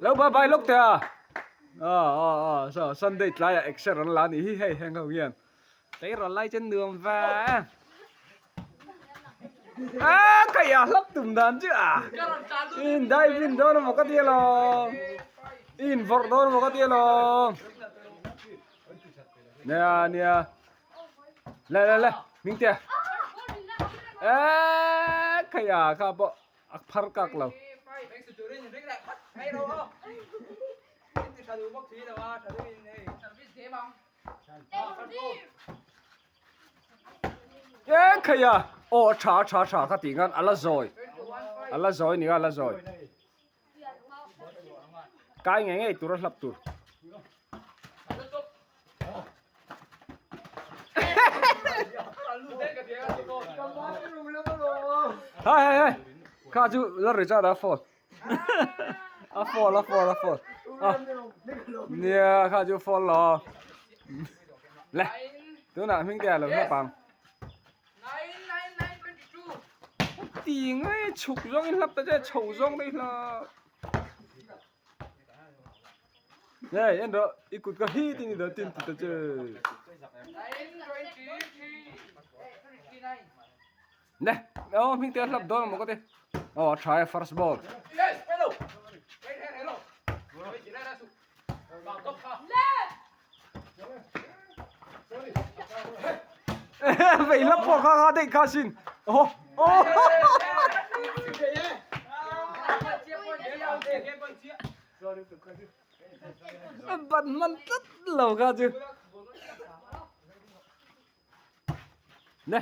Lo bye bye lawk teh a. Ah ah ah so Sunday tlaiah exer an la a nih hi hei heng ho hian. Tleirawl lai chuan nuam ve. Ah ka ia hlap tum dan chu a. In dive in dawn emaw ka ti alawm. In vawrh dawn emaw ka ti alawm. Nia nia. Le le le Hmingtea. Eh ka ia kha pawh a phar kak lo. Eng khaih a aw a tha a tha a tha ka tih ngan a la zawi a la zawi nia a la zawi kai ngei ngei tur a hlap tur hai hai hai kha chu la ri chat a phone a fall a fall a fall a nia kha chu fall lo le tunah hming te a lo hlap ang ti ngai chhuk zawng in hlap ta che chho zawng te i hlap Hey, en rawh, i kut ka hi tin i do tin ti ta che. Ne, oh hming te a hlap dawn amaw ka ti. Oh, a tha e first ball. Vei hlap pawh kha kha daih kha sin. Oh, oh. Ban man tlat lo kha chu. Ne.